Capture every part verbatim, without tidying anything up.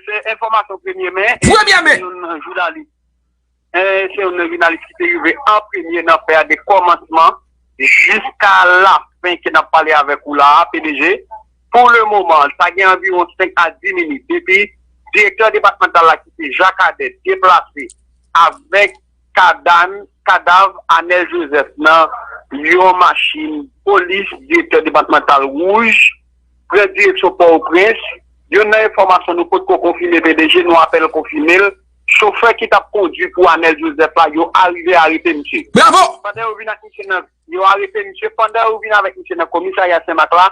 Se enfòmasyon premye men. Premye men. Youn nan jounalis. Eh, se youn nan jounalis ki te rive an premye nan fè a de kòmansman jiska lafen ke n ap pale avèk ou la a, P D G. Pou le moman, sa gen anviwon senk a dis minit depi direktè depatmantal la ki se Jacques Adet deplase avèk kadan-, kadav Anèl Joseph nan yon machin polis direktè depatmantal wouj pran direksyon Pòtoprens. Youn nan enfòmasyon nou potko konfime, P D G, nou apèl konfime l. Chofè ki t ap kondwi pou Anèl Joseph la, yo arive arete misye. Bravo! Pandan yo vin ak misye nan, yo arete misye, pandan yo vin avèk misye nan komisarya Senmak la,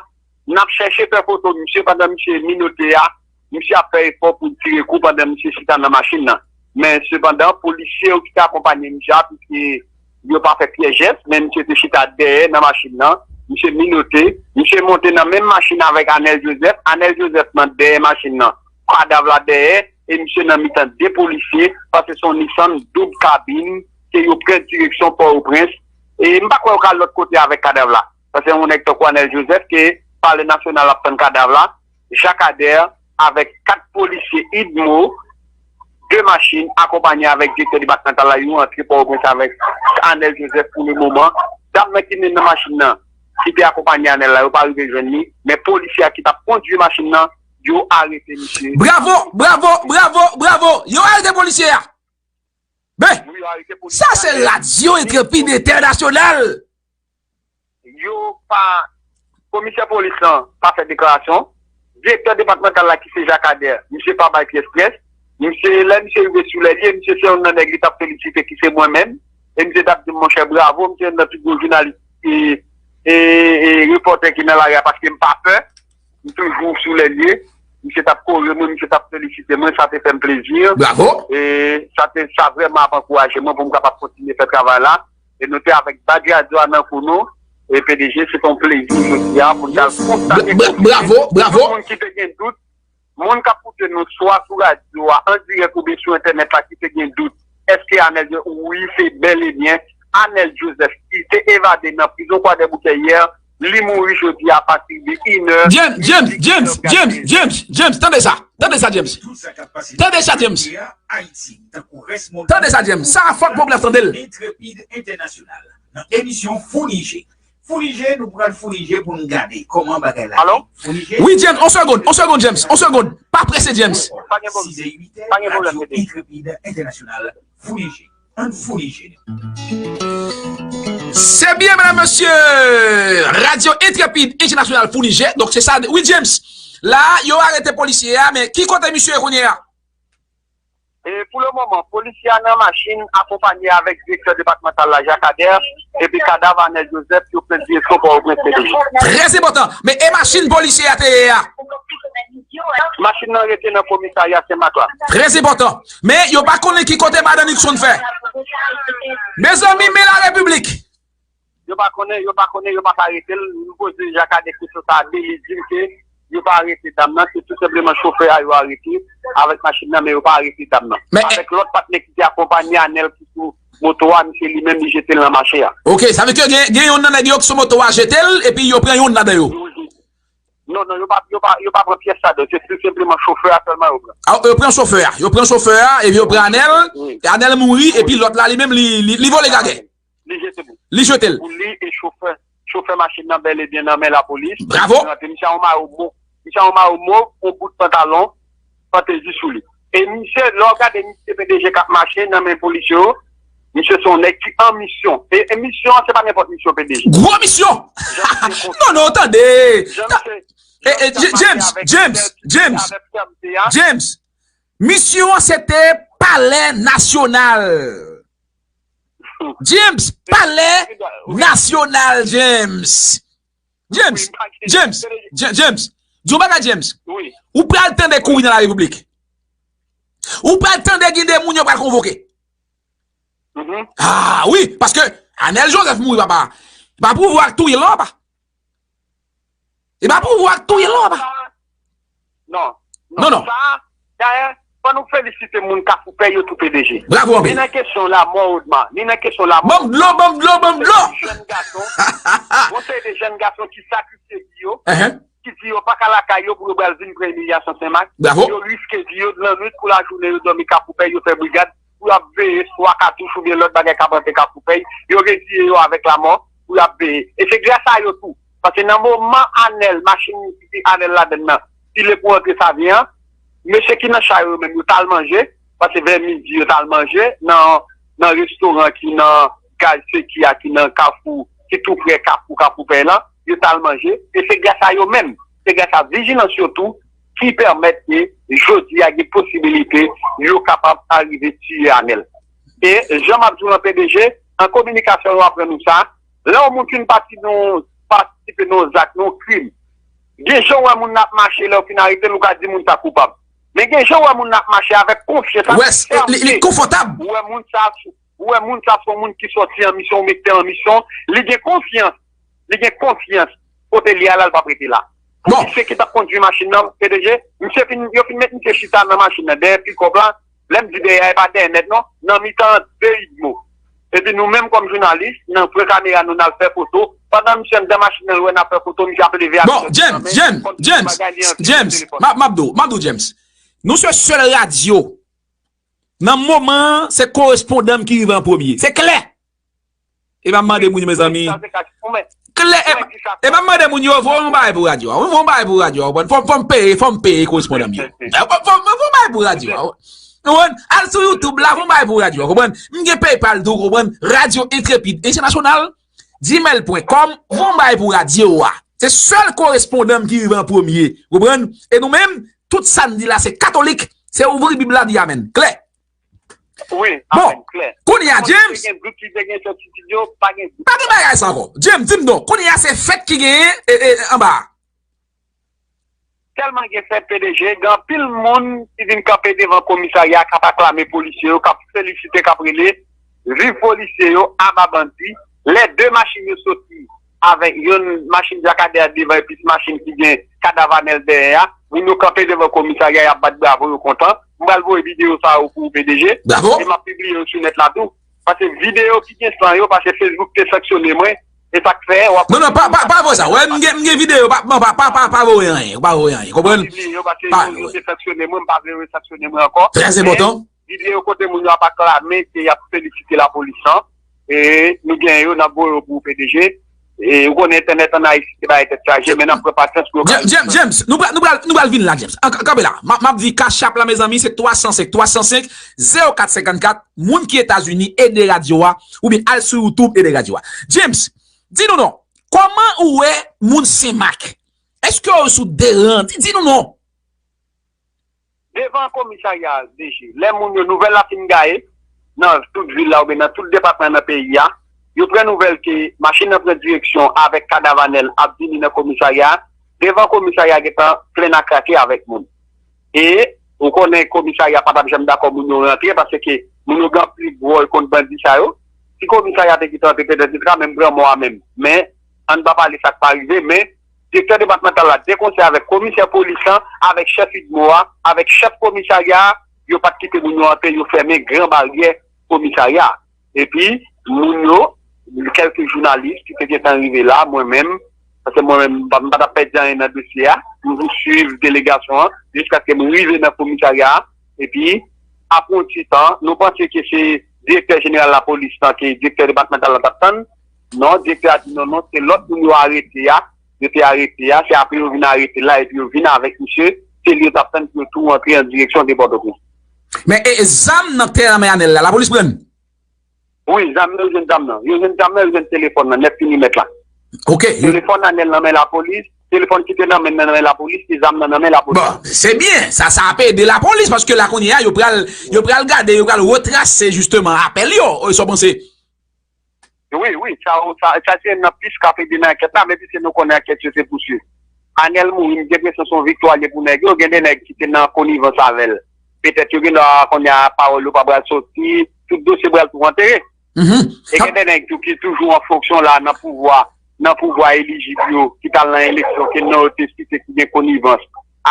n ap chèche fè foto misye pandan misye minote a, misye ap fè efò pou l tire kou pandan misye chita nan machin nan. Men sepandan, polisye yo ki te akonpanye misye a, piske yo pa fè pyès jès, men misye te chita dèyè nan machin nan, misye minote, misye monte nan menm machin avèk Anèl Joseph, Anèl Joseph nan dèyè machin nan, kadav la dèyè, e misye nan mitan de polisye, paske se yon Nissan doub kabin, ke yo pran direksyon Pòtoprens, e m pa kwè yo ka al lòt kote avèk kadav la, paske yon nèg tankou Anèl Joseph ke Palè Nasyonal ap tann kadav la, Jacques Adet avèk kat polisye idmo, de machin, akonpanye avèk direktè depatmantal la, yo antre Pòtoprens avèk Anèl Joseph pou le moman. Dam nan ki menm nan machin nan, ki te akonpanye Anèl la, yo pa rive jwenn li, men polisye a ki t ap kondwi machin nan, yo arete misye. Bravo, bravo, bravo, bravo! Yo arete polisye a! Ben, wi, yo arete polisye a, men sa se Radyo Entrepid Entènasyonal! Yo pa, komisè polis lan pa fè deklarasyon. Direktè depatmantal la ki se Jacques Adet, misye pa bay pyès pyès. Misye, lè misye rive sou lè l ye, misye se youn nan nèg li t ap felisite ki se mwen menm. E misye t ap di m, monchè, bravo, misye youn nan pi gwo jounalis e, e, e repòtè ki nan lari a paske m pa pè. M toujou sou lè l ye. Misye t ap kore mwen, misye t ap felisite mwen, sa te fè m plezi. Bravo! E sa te, sa vrèman ap ankouraje mwen pou m kapab kontinye fè travay la. E nou te avèk Badjadjwa nan kou nou. E P D G, se t on plezi jodi a pou n t al konstate Bra-, bra-, bravo, bravo. Tout moun ki te gen dout, moun k ap koute nou swa sou radyo a, an dirèk oubyen sou entènèt la ki te gen dout, èske Anèl Joseph, wi, se bèl e byen Anèl Joseph ki te evade nan prizon Kwadèboukè yè, li mouri jodi a apati de inè. James, James, James, James, James, James, tande sa. Tande sa, James. Tande sa, James. Tande sa, James. Sa fòk pèp la tande l. Entrepid Entènasyonal. Nan emisyon Founi Je. Founi Je, nou pral founi je pou n gade kòman bagay la ye. Alo? Founi Je. Wi, James, on segonn, on segonn, James, on segonn. Pa prese, James. Pa gen pwoblèm. Radyo Entrepid Entènasyonal. Founi Je. Ann founi je nou. Se byen, medam, mesye. Radyo Entrepid Entènasyonal founi je. Donk, se sa. Wi, James. La, yo arete polisye a, men ki kote misye ye kounye a? E pou le moman, polisye a nan machin, akonpanye avèk direktè depatmantal la, Jacques Adet, epi kadav Anèl Joseph, yo pran direksyon Pòtoprens, P D G. Trè enpòtan. Men e machin polisye a te ye a? Machin nan rete nan komisarya Senmak la. Trè enpòtan. Men yo pa konnen ki kote madan Nixon fè. Mezanmi, men larepiblik. Yo pa konnen, yo pa konnen, yo pa ka arete l. M poze Jacques Adet kesyon sa a, li di m ke yo pa arete dam nan, se tou senpleman chofè a yo arete avèk machin nan, men yo pa arete dam nan. Men, avèk lòt patnè ki te akonpanye Anèl ki sou moto a, misye li menm li jete l nan mache a. Ok, sa vle di gen, gen youn nan nèg yo ki sou moto a jete l, epi yo pran youn ladan yo. Non, non, yo pa, yo pa, yo pa pran pyès ladan. Se tou senpleman chofè a sèlman yo pran. Ah, yo pran chofè a. Yo pran chofè a, epi yo pran Anèl. Wi. E Anèl mouri, epi lòt la, li menm, li, li, li vole gagè. Li jete l. Li jete l. Pou li e chofè, chofè machin nan bèl e byen nan men lapolis. Bravo. Misye a yon mayo mov, misye a yon mayo mov, yon bout pantalon, fantezi sou li. E misye, lè w gade misye P D G k ap mache nan men polis yo, misye se yon nèg ki an misyon. E, e misyon an, se pa nenpòt misyon, P D G. Gwo misyon! Non, non, tande. E, e, James, James, James, James. Misyon an, se te Palè Nasyonal. James, Palè Nasyonal, James. James, James, James, James. Di yon bagay, James. Ou pral tande kouri nan larepiblik. Ou pral tande gen de moun yo pral konvoke. Ah wi, paske Anèl Joseph mouri, papa. E pa pouvwa k touye l non, papa. E pa pouvwa k touye l non, papa. Non, non, non. Sa, dayè, fò nou felisite moun Kafou Pè yo tou, P D G. Bravo anpil. Ni nan kesyon lanmò Odma, ni nan kesyon lanmò. Banm dlo, banm dlo, banm dlo. Jèn gason. Yon seri de jèn gason ki sakrifye vi yo. di yo pa ka lakay yo pou yo pral vin pran imilyasyon Senmak. Yo riske vi yo, lannwit kou lajounen yo dòmi Kafoupèy, yo fè brigad pou y ap veye swa katouch oubyen lòt bagay k ap rantre Kafoupèy. Yo reziye yo avèk lamò pou y ap veye. E se gras a yo tou. Paske nan moman Anèl, machin ki Anèl ladann nan, pile pou rantre Savyen an, mesye ki nan cha yo menm, yo t al manje, paske vè midi yo t al manje nan, nan restoran ki nan Gaz Seki a, ki nan Kafou, ki tou prè Kafou, Kafoupèy lan, yo t al manje. E se gras a yo menm, se gras a vijilans yo tou ki pèmèt ke jodi a gen posibilite yo kapab arive tiye Anèl. E jan m ap di w lan, P D G, an kominikasyon yo aprann nou sa, lè yon moun fin pati nan, patisipe nan yon zak, nan yon krim, gen jan w wè moun nan ap mache, lè w fin arete l, ou ka di moun sa koupab. Men gen jan w wè moun nan ap mache avèk konfyans, avèk fèmte. Ou wè moun sa, ou wè moun sa se yon moun ki sòti an misyon, ou mete an misyon, li gen konfyans, li gen konfyans kote li a la, l p ap rete la. Bon, misye ki t ap kondui machin nan, P D G, misye fin, yo fin met misye chita nan machin nan, dèyè pikòp la, lè m di dèyè a, e pa dèyè nèt non, nan mitan de idmo. Epi nou menm kòm jounalis, nan pran kamera nou, n al fè foto. Pandan misye anndan machin nan, l wè n ap fè foto, misye ap leve ak Bon, James, James, James, James, m ap, m ap di w, m ap di w, James. Nou se sèl radyo. Nan moman an, se korespondan m ki rive an premye. Se klè. E pa m mande moun yo, mezanmi. Klè, e pa, e pa m mande moun yo, voye yon bagay pou radyo a. Voye yon bagay pou radyo a, ou konprann? Fò, fò m peye, fò m peye korespondan m yo. Fò, fò, fò, voye yon bagay pou radyo a. Ou konprann? Al sou YouTube la, voye yon bagay pou radyo a, konprann? M gen PayPal tou, konprann? Radyo Entrepid Entènasyonal, gmail pwen kòm, voye yon bagay pou radyo a. Se sèl korespondan m ki rive an premye, konprann? E nou menm, tout sa n di la, se katolik, se ouvri Bib la, di amèn. Klè. Wi, bon, amèn, klè. Kounye a, James. Te gen dout, li te gen sètitid yo, pa gen dout. Pa gen bagay sa ankò. James, di m non. Kounye a, se fèt ki genyen, e, e, anba a. Tèlman gen fèt, P D G, gen anpil moun ki vin kanpe devan komisarya a, k ap aklame polisye yo, k ap felisite, k ap rele, viv polisye yo, aba bandi. Lè de machin yo soti avèk yon machin Jakadè a devan epi machin ki gen kadav Anèl dèyè a, moun yo kanpe devan komisarya, y ap bat bravo, yo kontan. M pral voye videyo sa yo pou ou, P D G, e m ap pibliye yo sou nèt la tou. Paske videyo ki gen san yo, paske Facebook te sanksyone mwen, e sa k fè w ap... Non, non, pa, pa, pa voye sa. Wè, m gen, m gen videyo, pa, pa, pa, pa, pa voye anyen, pa voye anyen, konprann? M ap pibliye yo, paske yo, yo te sanksyone mwen, m pa vle yo sanksyone mwen ankò. Trè enpòtan. Videyo kote moun yo ap aklame ke y ap felisite lapolis lan. E nou gen yo, n ap voye yo pou ou, P D G. E ou konnen entènèt ann Ayiti se bagay tèt chaje, men n ap pran pasyans pou yo ka... James, James, James, nou pral, nou pral, nou pral vin la, James. An, kanpe la. M ap, m ap di Cash App la, mezanmi, se twa san senk, twa san senk, zewo kat senkannkat. Moun ki Etazini, ede radyo a, oubyen al sou YouTube, ede radyo a. James, di nou non, kòman ou wè moun Senmak? Èske yo sou de ran? Di, di nou non. Devan komisarya a, D G, lè moun yo, nouvèl la fin gaye nan tout vil la oubyen nan tout depatman nan peyi a, yo pran nouvèl ke machin nan pran direksyon avèk kadav Anèl ap vini nan komisarya a. Devan komisarya a gentan plen a krake avèk moun. E ou konnen komisarya pa t ap janm dakò moun yo rantre, paske moun yo gen anpil gwòl kont bandi sa yo. Si komisarya te gentan rantre, petèt li t ka menm pran mò a menm. Men, ann pa pale sa k pa rive, men direktè depatmantal la, de konsè avèk komisè polis lan, avèk chèf idmo a, avèk chèf komisarya a, yo pa t kite moun yo antre, yo fèmen gran baryè komisarya a. Epi, moun yo, kèlke jounalis ki te gentan rive la, mwen menm, paske mwen menm, m pa, m pa t ap pèdi anyen nan dosye a, m swiv delegasyon an, jiskaske m rive nan komisarya a, epi, apre yon ti tan, nou panse ke se direktè jeneral lapolis lan, ke direktè depatmantal la t ap tann, non, direktè a di non, non, se lòt moun yo arete a, yo te arete a, se apre yo vin arete l la, epi yo vin avèk misye, se li yo t ap tann pou yo tou rantre an direksyon de Pòtoprens. Men, e, e zam nan te nan men Anèl la, lapolis pran l? Wi, zam nan, yo jwenn zam nan. Yo jwenn zam nan, yo jwenn telefòn nan, nèf milimèt la. Ok. Telefòn Anèl nan men lapolis, telefòn ki te nan men nan men lapolis, e zam nan nan men lapolis. Bon, se byen, sa, sa ap ede lapolis, paske la kounye a, yo pral, yo pral gade, yo pral retrase jisteman apèl yo, e sa w panse? Wi, wi, sa, sa, sa se youn nan pis k ap ede nan ankèt la, men piske nou konnen ankèt yo se pouswiv. Anèl mouri, m gen enpresyon se yon viktwa li ye pou nèg yo, gen de nèg ki te nan konivans avè l. Petèt yo gen dwa kounye a pawòl yo pa pral soti, tout dosye pral tou antere. E gen de nèg tou ki toujou an fonksyon la nan pouvwa, nan pouvwa elijib yo, ki t al nan eleksyon, ke non yo te site ki gen konivans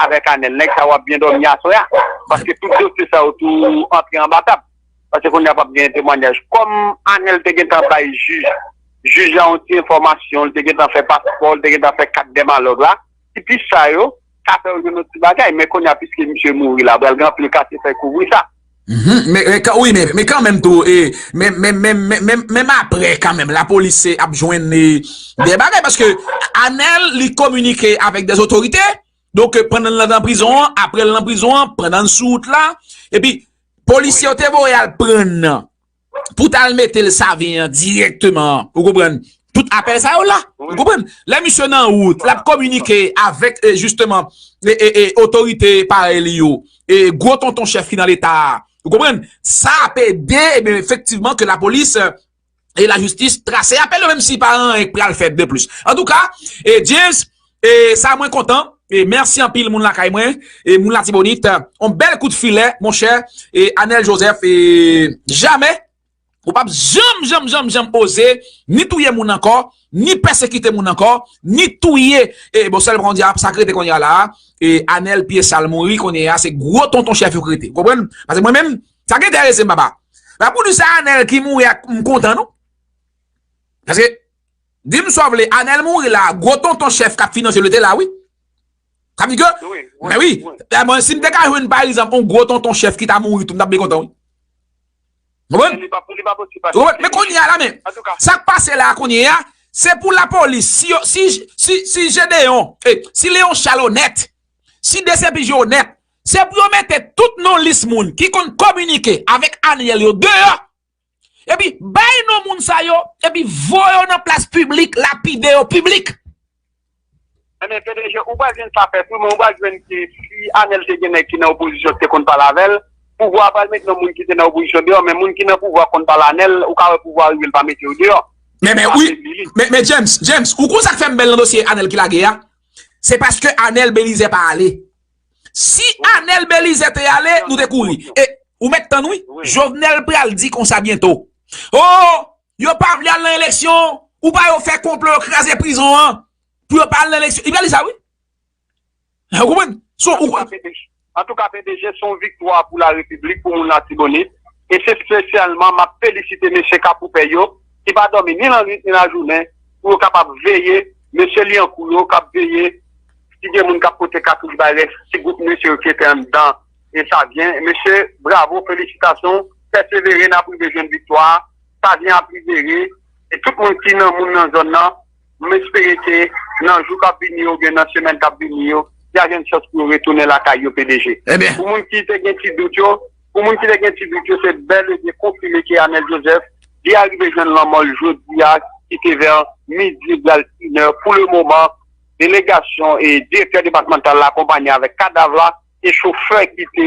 avèk Anèl. Nèg sa yo ap byen dòmi aswè a, paske tout dosye sa yo tou antre anba tab. Paske kounye a p ap gen temwanyaj. Kòm Anèl te gentan bay jij, jij la yon ti enfòmasyon, li te gentan fè paspò, li te gentan fè kat dè malòg la, ti pis sa yo ka fè yo jwenn yon ti bagay. Men kounye a, piske misye mouri la, pral gen anpil katye fè kouvri sa. Mhm. Men, men, kan- wi, men, men kanmenm tou, e, men, men, men, men, men, menm apre, kanmenm, lapolis se ap jwenn e, de bagay, paske Anèl, li kominike avèk de otorite, donk, pandan l nan prizon an, apre l nan prizon an, pandan l sou wout la, epi, polisye yo te voye al pran nan, pou t al mete l Savyen an dirèkteman, ou konprann? Tout apèl sa yo la, ou konprann? Lè misye nan wout, l ap kominike avèk, e, jisteman, e, e, e, otorite parèy li yo, e, gwo tonton chèf ki nan Leta a, ou konprann? Sa ap ede, ebyen, efektivman, ke lapolis, e, e lajistis trase apèl yo, menm si pa anyen k pral fèt de plis. Antouka, e, James, e, sa mwen kontan, e, mèsi anpil moun lakay mwen, e, moun Latibonit, yon bèl kout filè, monchè, e, Anèl Joseph, e, jamè, ou p ap janm, janm, janm, janm oze, ni touye moun ankò, ni pèsekite moun ankò, ni touye, e, bon, sèl kounye a, sa k rete kounye a la, e, Anèl pye sal mouri, kounye a, se gwo tonton chèf yo k rete, ou konprann? Paske mwen menm, sa k enterese m, papa. Pa pou di se Anèl ki mouri a m kontan, non. Paske, di m sa w vle, Anèl mouri la, gwo tonton chèf k ap finanse l te la, wi. Sa vle di ke, men wi, e, mwen, si m te ka jwenn, pa egzanp, yon gwo tonton chèf ki ta mouri tou, m t ap byen kontan, wi. Konprann? Li pa, li pa posib pase. Konprann? Men kounye a la, men, sa k pase la, kounye a, se pou lapolis, si yo, si, si, si Gedeon, e, si Léon Charles onèt, si D C P J onèt, se pou yo mete tout non lis moun ki konn kominike avèk Anèl yo deyò, epi bay non moun sa yo, epi voye yo nan plas piblik, lapide yo piblik. Ebyen, P D G, ou pral jwenn sa fèt, wi, men ou pral jwenn ke si Anèl te gen nèg ki nan opozisyon ki te konn pale avè l, pouvwa a pral mete nan moun ki te nan opozisyon deyò, men moun ki nan pouvwa konn pale Anèl, ou ka wè pouvwa a rive l pa mete yo deyò. Men, men, wi, men, men James, James, ou konn sa k fè m bèl nan dosye Anèl ki lage a? Se paske Anèl Belizaire pa ale. Si Anèl Belizaire te ale, nou te kouri. E, ou mèt tann, wi. Jovenel pral di konsa byento. Oh, yo pa vle al nan eleksyon, ou pa yo fè konplo, yo kraze prizon an, pou yo pa al nan eleksyon. Li pral di sa, wi. Ou konprann? So, ou Antouka, P D G, antouka, P D G, se yon viktwa pou larepiblik, pou moun Latibonit. E se espesyalman, m ap felisite mesye kapoupè yo, ki pa dòmi ni lannwit ni lajounen, pou yo kapab veye, mesye Lyankou yo, k ap veye, si gen moun k ap pote katouch bay rès ti gwoup mesye yo ki te anndan, e Savyen. Mesye, bravo, felisitasyon, pèsevere, n ap rive jwenn viktwa a, Savyen ap libere, e tout moun ki nan moun nan zòn nan, m espere ke nan jou k ap vini yo, oubyen nan semèn k ap vini yo, y a jwenn chans pou yo retounen lakay yo, P D G. Ebyen. Pou moun ki te gen ti dout yo, pou moun ki te gen ti dout yo, se bèl e byen konfime ke Anèl Joseph, li arive jwenn lanmò l jodi a, ki te vè midi, pral inè. Pou le moman, delegasyon e direktè depatmantal la akonpanye avèk kadav la e chofè ki te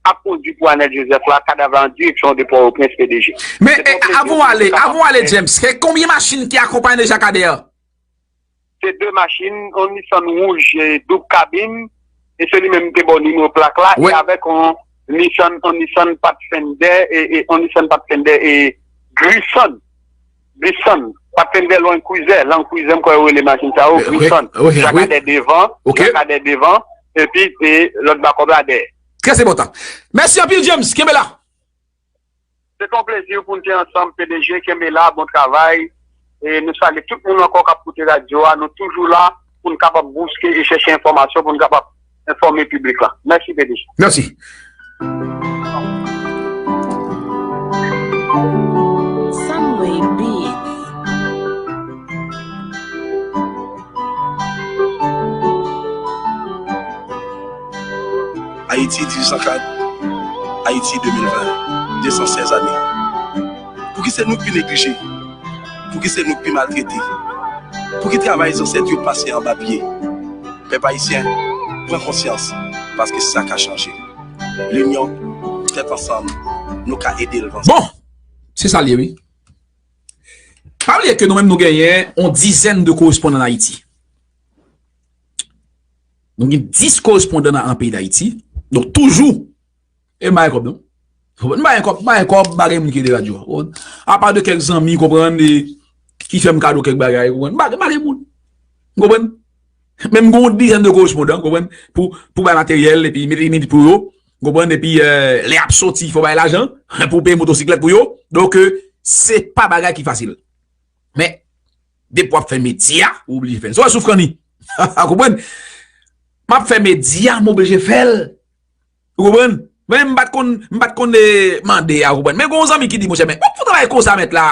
ap kondui pou Anèl Joseph la, kadav la an direksyon de Pòtoprens, P D G. Men, avan w ale, avan w ale, James, se konbyen machin ki akonpanye Jakadè a? Se de machin, yon Nissan wouj, e, doub kabin, e se li menm ki te ba w nimewo plak la, e avèk yon Nissan, yon Nissan Pathfinder, e, e, yon Nissan Pathfinder, e, gri sann. Gri sann. Pathfinder, Land Cruiser, Land Cruiser, m kwè yo rele machin sa yo, gri sann. Jakadè devan, Jakadè devan, epi, e, lòt bakòp la dèyè. Très important. Mèsi anpil, James. Kenbe la. Se te yon plezi pou n te ansanm, P D G, kenbe la, bon travay. E nou salye tout moun ankò k ap koute radyo a. Nou toujou la pou n kapab bouske e chèche enfòmasyon pou n kapab enfòme piblik la. Mèsi, P D G. Mèsi. Sunway Beats. Ayiti, dizuit san kat, Ayiti, de mil ven, de san sèz ane. Pouki se nou k pi neglije? Pouki se nou k pi maltrete? Pouki travay zansèt yo pase anba pye? Pèp ayisyen, pran konsyans, paske sa ka chanje. Linyon, tèt ansanm, nou ka ede l vanse. Bon, se sa l ye, wi. Pa bliye ke nou menm nou genyen yon dizèn de korespondan an Ayiti. Nou gen dis korespondan nan, an peyi Dayiti. Donk, toujou, e m pa gen kòb, non. M pa gen kòb, m pa gen kòb, m pa gen moun ki ede radyo a. Apa de kèk zanmi, konprann, e ki fè m kado kèk bagay, konprann. M pa, m pa gen moun. Konprann? Men m gen yon dizèn de korespondan, konprann, pou, pou bay materyèl, epi mete imèdi pou yo, konprann, epi, eh, lè y ap soti, fò bay lajan, pou peye motosiklèt pou yo. Donk, eh, se pa bagay ki fasil. Men, depi w ap fè medya, ou oblije fè l. Se w soufran li. Konprann? m ap fè medya, m oblije fè l. Ou konprann? Men m pa t konn, m pa t konn eh, mande a, ou konprann? Men gen yon zanmi ki di, monchè, men, ou fout travay konsa, mèt la.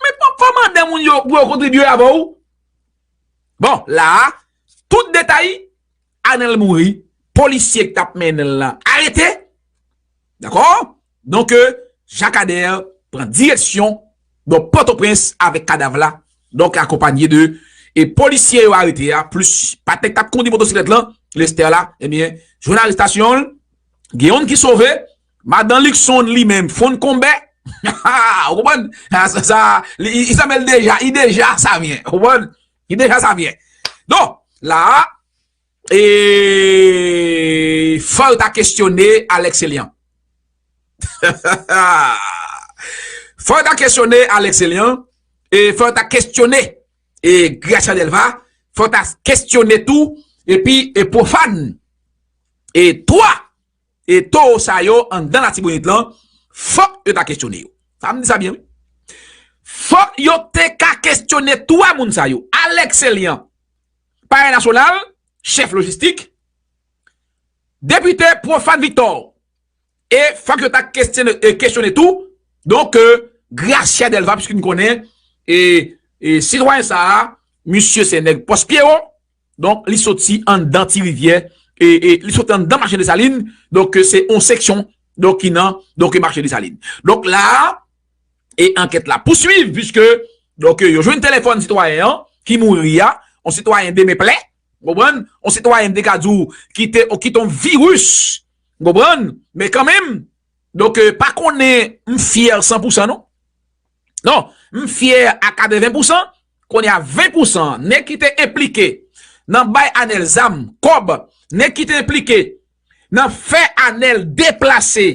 Men fò, fò mande moun yo pou yo kontribye avè w. Bon, la a, tout detay, Anèl mouri, polisye ki t ap mennen l lan arete. Dakò? Donk, euh, Jacques Ader pran direksyon, donk, Pòtoprens avèk kadav la, donk, akonpanye de, e polisye yo arete a, plis patnè k t ap kondi motosiklèt lan, Lester la, ebyen, jwenn arestasyon l, gen youn ki sove, madan Luckson li menm, fonn konbè, ou konprann? Sa, sa, li, li sanble l deja, li deja sa vyen, ou konprann? Li deja sa vyen. Donk, la a, e fò yo ta kesyone Alex Elian. Fò yo ta kesyone Alex Elian, e fò yo ta kesyone e Gracia Delva, fò yo ta kesyone tou, epi e Profane, e twa, e towo sa yo anndan Latibonit lan, fòk yo ta kesyone yo. Sa m di sa byen, wi. Fòk yo te ka kesyone twa moun sa yo. Alex Elian, Palè Nasyonal, chèf lojistik, depite Profane Victor, e fòk yo ta kesyone, e kesyone tou, donk, euh, Gracia Delva, piske n konnen, e, e sitwayen sa a, misye se nèg Pòs Pyewo, donk, li soti anndan Ti Rivyè, e, e li soti anndan Mache Desalin, donk, euh, se yon seksyon, donk, ki nan, donk, Mache Desalin. Donk, la a, e ankèt la pouswiv, piske, donk, yo jwenn telefòn sitwayen an, ki mouri a, yon sitwayen demen plen, w konprann? Yon sitwayen m te ka di w, ki te, ki te yon viris, w konprann? Men kanmenm, donk, euh, pa konnen m fyè san pousan, non. Non, m fyè a katreven pousan, kounye a ven pousan, nèg ki te enplike nan bay Anèl zam, kòb, nèg ki te enplike nan fè Anèl deplase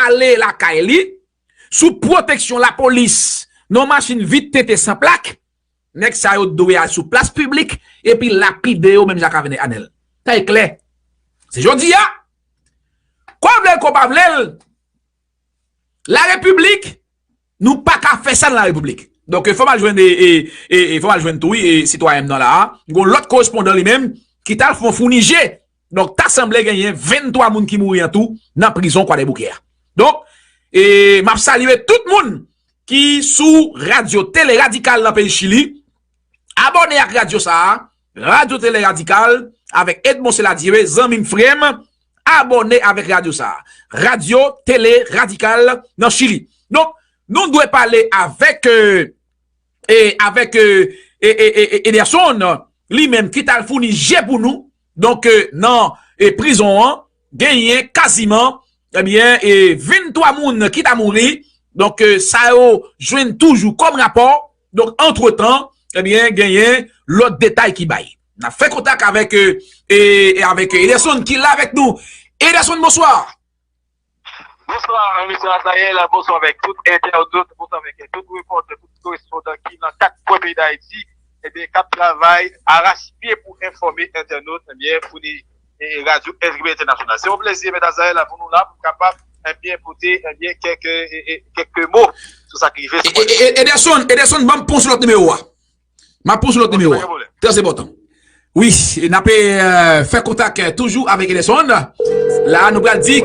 ale lakay li, sou pwoteksyon lapolis, nan machin vit tete san plak, nèg sa yo dwe al sou plas piblik, epi lapide yo menm jan ak avè Anèl. Sa e klè. Se jodi a, ko vle l, ko pa vle l, larepiblik, nou pa ka fè sa nan larepiblik. Donk, fò m al jwenn, e, e, e, e, fò m al jwenn tou, wi, e, sitwayen m nan la a. Gon lòt korespondan li menm, ki t al fè yon founi je. Donk, ta sanble genyen venntwa moun ki mouri an tou nan prizon Kwadèboukè a. Donk, e, m ap salye tout moun ki sou radyo Tele Radikal nan peyi Chili. Abòne ak radyo sa a, Radyo Tele Radikal, avèk Edmond Seladiere, zanmi m, frè m, abòne avèk radyo sa a. Radyo Tele Radikal nan Chili. Donk, nou dwe pale avèk, euh, e avèk, euh, e, e, e, e Ederson, li menm ki t al founi je pou nou. Donk, euh, nan, e, prizon an, genyen kaziman, ebyen, e venntwa moun ki ta mouri. Donk, euh, sa yo jwenn toujou kòm rapò. Donk, antretan, ebyen, genyen lòt detay ki bay. N ap fè kontak avèk, euh, e, e avèk Ederson ki la avèk nou. Ederson, bonswa. Bonswa, mesye Azayèl, bonswa avèk tout entènot, bonswa avèk tout repòtè, tout korespondan ki nan kat kwen peyi Dayiti, ebyen, k ap travay arachpye pou enfòme entènot, ebyen, founi, e, radyo S V B Entènasyonal. Se yon plezi, mèt Azayèl, pou nou la, pou n kapab, ebyen, pote, ebyen, kèk, e, e, kèk mo sou sa k rive sou E, e, e, Ederson, Ederson, ban m pran sou lòt nimewo a. M ap pran sou lòt nimewo a. Trè enpòtan. Wi, n ap, euh, fè kontak, euh, toujou avèk Ederson. La, nou pral di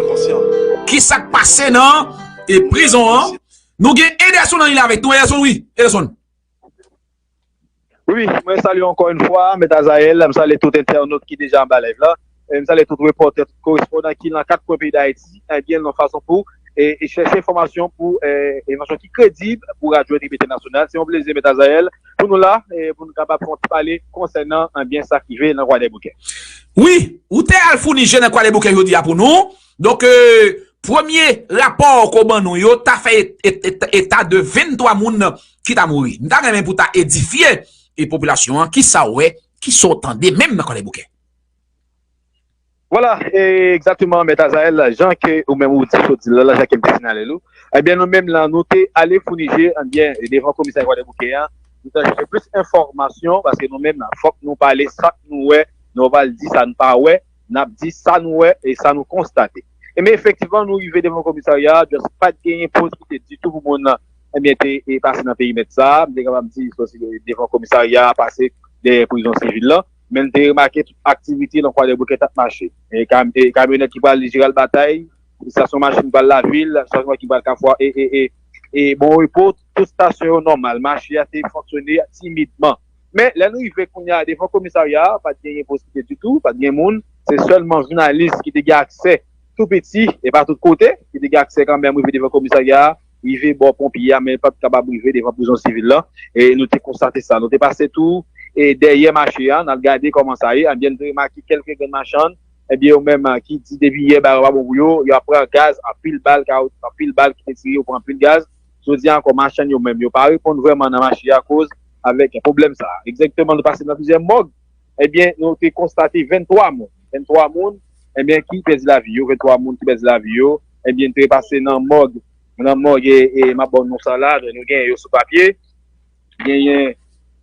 ki sa k pase nan, e, prizon an. Nou gen Ederson nan liy la avèk nou. Ederson, wi. Ederson. Wi, mwen salye ankò yon fwa, mèt Azayèl, m salye tout entènot ki deja anba live la. E m salye tout repòtè, tout korespondan ki nan kat kwen peyi Dayiti, ebyen, nan fason pou, e, e chèche enfòmasyon pou, e, enfòmasyon ki kredib pou Radyo Entènasyonal. Se yon plezi, mèt Azayèl, pou nou la, e, pou nou kapab fè yon ti pale konsènan, ebyen, sa k rive nan Kwadèboukè. Wi, ou te al founi je nan Kwadèboukè jodi a pou nou. Donk, euh, premye rapò ke w ban nou yo, ta fè et-, et-, et-, eta de venntwa moun ki ta mouri. M ta renmen pou ta edifye, e, popilasyon an, ki sa w wè, ki sa w tande menm nan Kwadèboukè. Vwala, e, egzakteman, mèt Azayèl, jan ke ou menm ou di, sot di la, la, jan ke m te siyale l ou. Ebyen, nou menm la, nou te ale founi je, ebyen, devan komisarya Kwadèboukè an, nou te al chèche plis enfòmasyon, paske nou menm la, fòk nou pale sa k nou wè, nou pa pral di sa n pa wè, n ap di sa nou wè e sa nou konstate. Ebyen, efektivman, nou rive devan komisarya a, just pa t genyen posiblite ditou pou moun nan, ebyen, te, e, pase nan perimèt sa a. M te kapab di, sòti devan komisarya a, pase dèyè prizon sivil la. men n te remake tout aktivite nan Kwadèboukè t ap mache. E kam- e kamyonèt ki pral Jeral Batay, estasyon machin ki pral Lavil, estasyon ki pral Kafou e, e, e, e Bon Repo, tout estasyon yo nòmal. Mache a te fonksyone timidman. Men, lè n rive kounye a devan komisarya a, pa t genyen posiblite ditou, pa t gen moun. Se sèlman jounalis ki te gen aksè tou piti, e pa tout kote, ki te gen aksè kanmenm rive devan komisarya a, rive bò ponpye a, men pa t kapab rive devan prizon sivil la. E nou te konstate sa. Nou te pase tou e dèyè mache a, n al gade kòman sa ye. Ebyen, nou te remake kèlke grenn machann, ebyen, yo menm, a, ki di depi yè bagay yo pa bon pou yo, y ap pran gaz, anpil bal, ka- anpil bal ki te tire, yo pran anpil gaz. Jodi a ankò, machann yo menm, yo pa reponn vrèman nan mache a, akoz avèk pwoblèm sa a. Egzakteman, nou pase nan plizyè mòg, ebyen, nou te konstate venntwa moun. Venntwa moun, ebyen, ki pèdi lavi yo, venntwa moun ki pèdi lavi yo, ebyen, n te pase nan mòg, nan mòg, e, e m ap ba w non sa la, nou genyen yo sou papye. Genyen,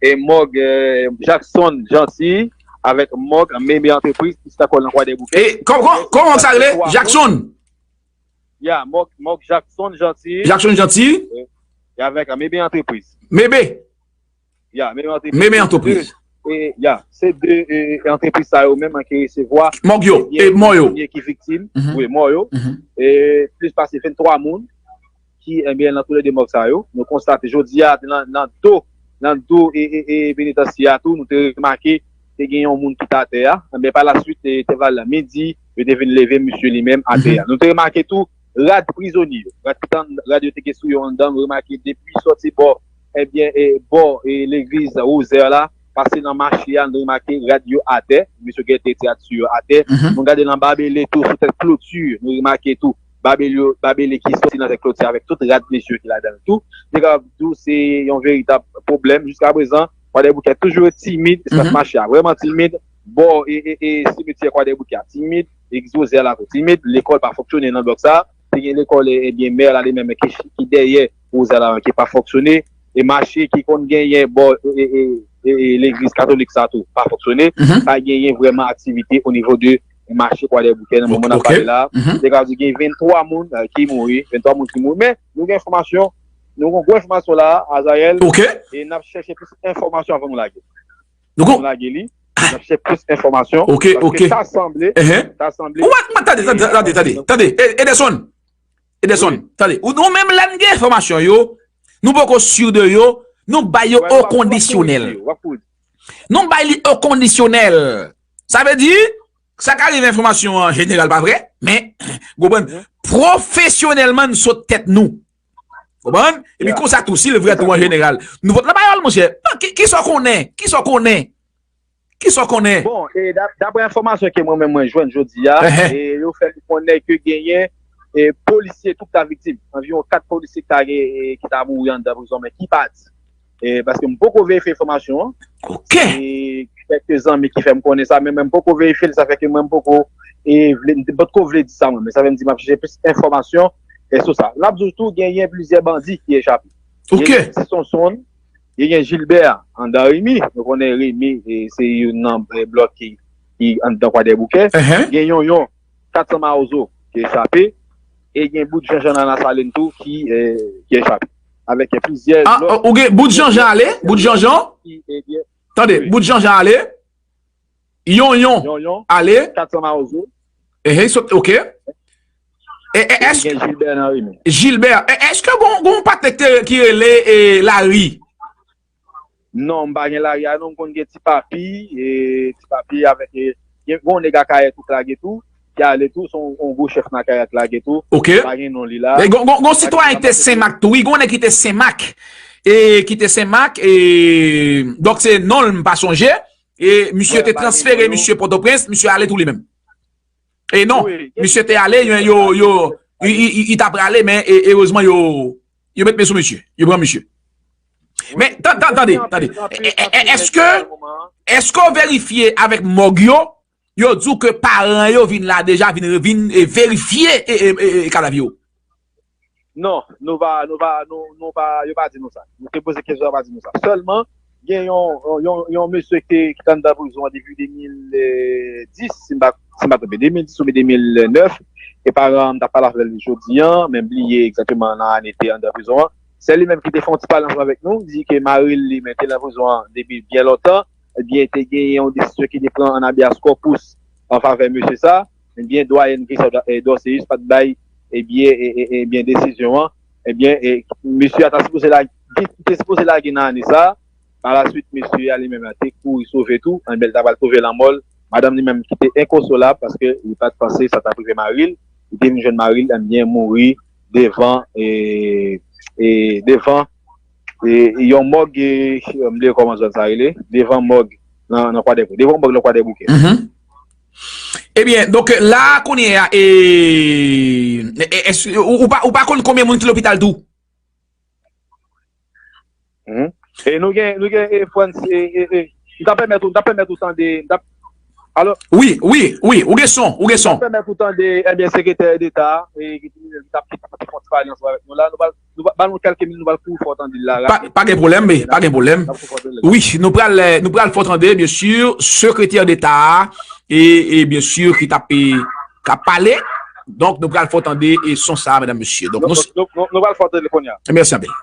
e, mòg, e, Jackson Gentil avèk mòg Meme Entreprise, ki sita kò nan Kwadèboukè. E kò- kò- kòman sa rele? Jackson? Ya, mòg, mòg Jackson Gentil. Jackson Gentil? E avèk, a, Meme Entreprise. Mebe? Ya, Meme Entreprise. Meme Entreprise. E, ya, se de, e, antrepriz sa yo menm ki resevwa mòg yo, e, mò yo. Premye ki viktim, wi, mò yo. E plis pase venntwa moun ki, ebyen, nan toulède mòg sa yo. Nou konstate jodi a, nan, nan do, nan do, e, e, e, penitansye a tou, nou te remake, te gen yon moun ki t atè a. Ebyen, pa laswit, e, te val midi, yo te vin leve misye li menm atè a. Nou te remake tou, rad prizonye yo. Rad ki t an- rad yo te gen sou yo anndan, nou remake depi sòti bò, ebyen, e, bò, e, legliz Wozè la, pase nan mache a, nou remake rad yo atè. Misye gen de ti rad sou yo atè. Nou gade nan Babele tou, sou tèt kloti, nou remake tou, Babele yo- Babele ki sòti nan tèt kloti avèk tout rad mesye ki ladan l tou. Te kapab di w se yon veritab pwoblèm. Jiska prezan, Kwadèboukè toujou timid, espas mache a vrèman timid. Bò e, e, e, simetyè Kwadèboukè a timid. Legliz Wozè la tou timid. Lekòl pa fonksyone nan blòk sa. Te gen lekòl, e, ebyen, mè la li menm ki, ki dèyè Wozè la ki pa fonksyone. E mache ki konn genyen bò, e, e, e, e, e, legliz katolik sa tou pa fonksyone. Pa genyen vrèman aktivite o nivo de mache Kwadèboukè nan moman n ap pale la. Te ka di gen venntwa moun, e, ki mouri, venntwa moun ki mouri. Men, nou gen enfòmasyon, nou gen gwo enfòmasyon la, Azayèl. E n ap chèche plis enfòmasyon avan nou lage. Nou lage li. N ap chèche plis enfòmasyon. Paske ta sanble, ta sanble. Ou wè, tande, tande, tande, tande, tande. E, Ederson, Ederson, tande. Ou, nou menm lè n gen enfòmasyon yo, nou poko si de yo, nou bay yo o kondisyonèl. Nou bay li o kondisyonèl. Sa vle di, sa ka rive enfòmasyon an jeneral pa vre, men, konprann, pwofesyonèlman, n sot tèt nou. Konprann? Epi konsa tou, si l vre tou an jeneral. Nou vòt nan pawòl, monchè. Non, ki, ki sa w konnen? Ki sa w konnen? Ki sa w konnen? Bon, e da- daprè enfòmasyon ke mwen menm mwen jwenn jodi a, e yo fè m konnen ke genyen, e, polisye tou ki ta viktim. Anviwon kat polisye ki ta gen, e, ki ta mouri anndan prizon, men ki pati. E, paske m poko verifye enfòmasyon an. Se kèk zanmi ki fè m konnen sa, men mwen m poko verifye l, sa fè ke mwen m poko, e, vle, m potko vle di sa mwen, men sa vle m di m ap chèche plis enfòmasyon, e, sou sa. N ap di w tou, genyen plizyè bandi ki echape. Genyen Ti Sonsonn, genyen Gilbert anndan Remy. Nou konnen Remy, e, se youn nan, e, blòk ki, ki anndan Kwadèboukè. Gen Yonyon, Katsan Mawozo ki echape. E gen bout Janjan nan Lasalin tou ki, e, ki echape. Avèk plizyè lòt. Ou gen bout Janjan ale? Bout Janjan? Tande, bout Janjan ale. Yonyon ale. Katsan Mawozo. Ehe, sot, ok. E, e, èske Gilbert nan Remy. Gilbert, e, èske gon, gon patnè ki te- ki rele, e, Lari? Non, m pa gen Lari a, non, m konn gen Ti Papi, e, Ti Papi avèk, e, gen, gon nèg Akayè tou k lage tou, ki ale tou, se yon, yon gwo chèf nan Akayè k lage tou. Ok. M pa gen non li la. E gon, gon, gon sitwayen ki te Senmak tou, wi, gon nèg ki te Senmak, e, ki te Senmak, e, donk se non l m pa sonje, e, misye te transfere misye Pòtoprens, misye ale tou li menm. E non, misye te ale, yo, yo, yo, i, i, i, i ta prale, men, e, erezman, yo, yo met men sou misye. Yo pran misye. Men, tan- tan- tande, tande. E, e, e, èske, èske w verifye avèk mòg yo, yo di w ke paran yo vin la deja, vin, vin, e, verifye, e, e, e, e, kadav yo? Non, nou pa, nou pa, nou, nou pa, yo pa di nou sa. Nou te poze kesyon, yo pa di nou sa. Sèlman, gen yon, yon, yon mesye ki, ki t anndan prizon an depi de mil dis, si m pa, si m pa twonpe, de mil dis oubyen de mil nèf, e paran an m t ap pale avè l jodi a, men m bliye egzakteman nan ane te anndan prizon an. Se li menm ki te fè yon ti pale ansanm avèk nou, di ke mari l li menm te nan prizon an depi byen lontan, ebyen, te genyen yon desizyon ki te pran an habeas corpus an favè mesye sa, ebyen, dwayèn Christelle, eh, Dorcéus pa t bay, ebyen, e, e, ebyen, desizyon an, ebyen, e, mesye a ta sipoze la, te sipoze lage nan ane sa, pa la swit, mesye a li menm la te kouri sove tou, anben, l ta pral twouve lanmò l, madanm li menm ki te enkonsolab paske li pa t panse sa t ap rive mari l, li te vin jwenn mari l, ebyen, mouri devan, e, e, devan e, yon mòg, e, m bliye kòman zòn sa rele, devan mòg nan, nan Kwadèboukè. Devan mòg nan Kwadèboukè. Mhm. Ebyen, donk, la, kounye a, e, e, e, ou, ou pa, ou pa konn konbyen moun ki lopital tou? Mhm. E nou gen, nou gen, e, Frans, e, e, e, m ta pèmèt ou, m ta pèmèt ou tande, m ta, alò, Wi, wi, wi, ou gen son, ou gen m ta son. Pèmèt ou tande, ebyen, sekretè deta, e, ki t ap fè yon ti pale ansanm avèk nou la, nou pral Nou ba, ba nou kèlke minit, nou pral kouri fè w tande l la Pa, rapid. Pa gen pwoblèm, wi, pa gen pwoblèm. N ap kouri fè w tande l la. Wi, nou pral, eh, nou pral fè w tande, byen si, sekretè deta a, e, e byen si, ki t ap, eh, k ap pale. Donk, nou pral fè w tande, eh, son sa a, medam, mesye. Donk, Nou, nou, nou, nou, nou pral fè w tande l kounye a. Mèsi anpil.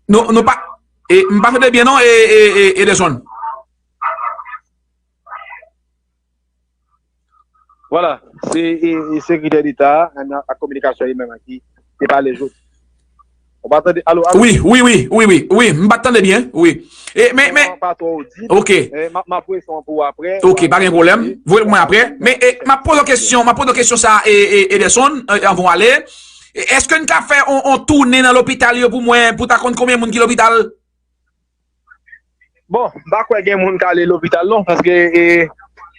Nou, nou pa, e, m pa tande byen non, e, e, e, Ederson. Vwala, se, e, e, sekretè deta a, nan, ak kominikasyon li menm ki te pale jodi. Ou pa tande? Alo, alo? Wi, wi, wi, wi, wi, wi, m pa tande byen, wi. E, men, men, Son an pa twò odib. Ok. E, m ap, m ap voye son an pou ou apre. Ok, pa gen pwoblèm. Voye l pou mwen apre. Men, e, m ap poze w kesyon, m ap poze w kesyon sa, e, e, Ederson, e, anvan w ale. E, èske n ka fè on, on tounen nan lopital yo pou mwen, pou ta konn konbyen moun ki lopital? Bon, m pa kwè gen moun k ale lopital non, paske, e,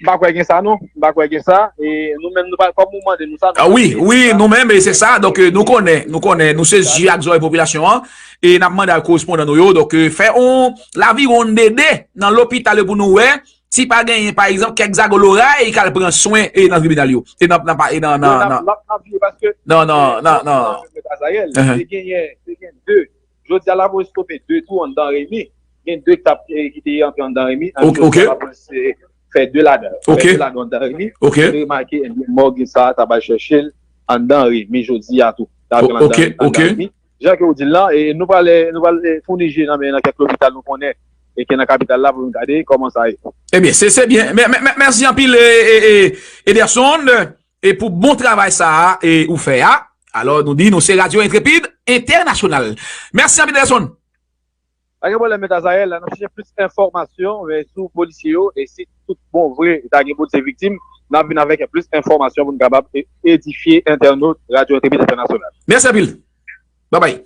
m pa kwè gen sa non, m pa kwè gen sa. E nou menm, nou pa, kòm ou mande nou sa, nou Ah, wi, wi, nou menm, e se sa. Donk, e, nou konnen, nou konnen, nou se zye ak zòrèy popilasyon an, e n ap mande a korespondan nou yo, donk, e, fè on laviwonn dede nan lopital yo pou nou wè si pa genyen, pa egzanp, kèk zago loray k al pran swen, e, nan tribinal yo, e nan, nan, pa- e nan, Wi, nan, n ap, nan, n ap, n ap veye paske, non, non, e, non, non. Mèt Azayèl, Ehe. te genyen, te gen de Jodi a, lapolis stope de tou anndan Remi. Gen de k t ap, eh, ki te antre anndan Remi. Ok, ok. Jodi a, lapolis, eh, fè de ladan. Ok. Fè de ladan anndan Remi. Ok. Nou remake, eh, mòg sa, ta pral chèche l anndan Remi jodi a tou. Ta antre anndan, ok, anndan Remi. Jan ke ou di l lan, e nou pral, eh, nou pral, eh, founi je nan men nan kèk lopital nou konnen e ki nan kapital la pou nou gade kòman sa ye. Ebyen, se, se byen. Mè-, mè-, mè-, mèsi anpil, eh, eh, eh, Ederson. E pou bon travay sa a, e, ou fè a. Alò, nou di, nou se Radyo Entrepid Entènasyonal. Mèsi anpil, Ederson. Pa gen pwoblèm, Mèt Azayèl, n ap chèche plis enfòmasyon, e, sou polisye yo, e si tout bon vre, ta gen polisye viktim, n ap vin avèk plis enfòmasyon pou n kapab e-, edifye entènot Radyo Entrepid Entènasyonal. Mèsi anpil. Babay.